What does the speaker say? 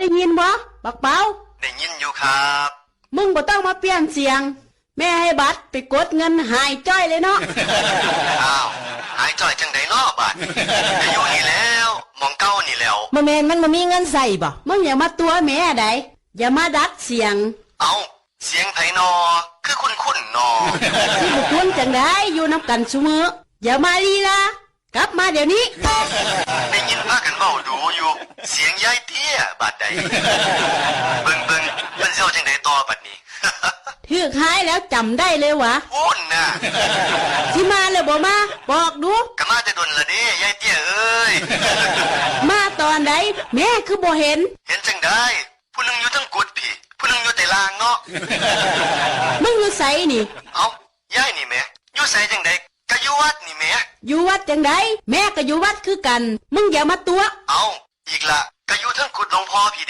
ໄດ້ຍິນບໍ່ ບັກເປົາ? ໄດ້ຍິນຢູ່ຄັບ. ມຶງບໍ່ຕ້ອງມາປ່ຽນສຽງ. ແມ່ໃຫ້ບັດໄປກົດເງິນຫາຍຈ້ອຍເລີຍເນາະ. ອ້າວ ຫາຍຈ້ອຍຈັ່ງໃດເນາະບາດນີ້? ກະຢູ່ນີ້ແຫຼ້ວ ໝ່ອງເກົ່ານີ້ແຫຼ້ວ. ບໍ່ແມ່ນມັນບໍ່ມີເງິນໃຊ້ບໍ? ມຶງຢ່າມາຕົວະແມ່ໃດ໋ ຢ່າມາດັດສຽງ. ເອົ້າ ສຽງໃຜນໍ ຄືຄຸ້ນໆນໍ? ຊິບໍ່ຄຸ້ນຈັ່ງໃດ ຢູ່ນຳກັນຊຸມື້. ຢ່າມາລີລາ ກັບມາດຽວນີ້. ໄດ້ຍິນພາກັນເວົ້າດູຢູ່ ສຽງຍາຍເຕ້ຍບາດໃດ. ເບິ່ງໆ ເພິ່ນຊິເວົ້າຈັ່ງໃດຕໍ່ບາດນີ້. ຖືກຫາຍແລ້ວຈຳໄດ້ເລີຍຫວາ. ພຸ້ນນະ ຊິມາແລ້ວບໍ່ມາ ບອກດູ. ກະມາແຕ່ດົນລະເດ້ ຍາຍເຕ້ຍເອີຍ. ມາຕອນໃດ ແມ່ຄືບໍ່ເຫັນ? ເຫັນຈັ່ງໃດ ຜູ້ໜຶ່ງຢູ່ເທິງກຸດພີ້ ຜູ້ໜຶ່ງຢູ່ໃຕ້ລ່າງເນາະ. ມຶງຢູ່ໃສນີ້? ເອົ້າ ຍາຍນີ້ແໝ ຢູ່ໃສຈັ່ງໃດ? ກະຢູ່ວັດນີ້ແໝ. ຢູ່ວັດຈັ່ງໃດ ແມ່ກະຢູ່ວັດຄືກັນ. ມຶງຢ່າມາຕົວະ. ເອົ້າ ອີກລະ ກະຢູ່ເທິງກຸດຫຼວງພໍ່ພີ້ເ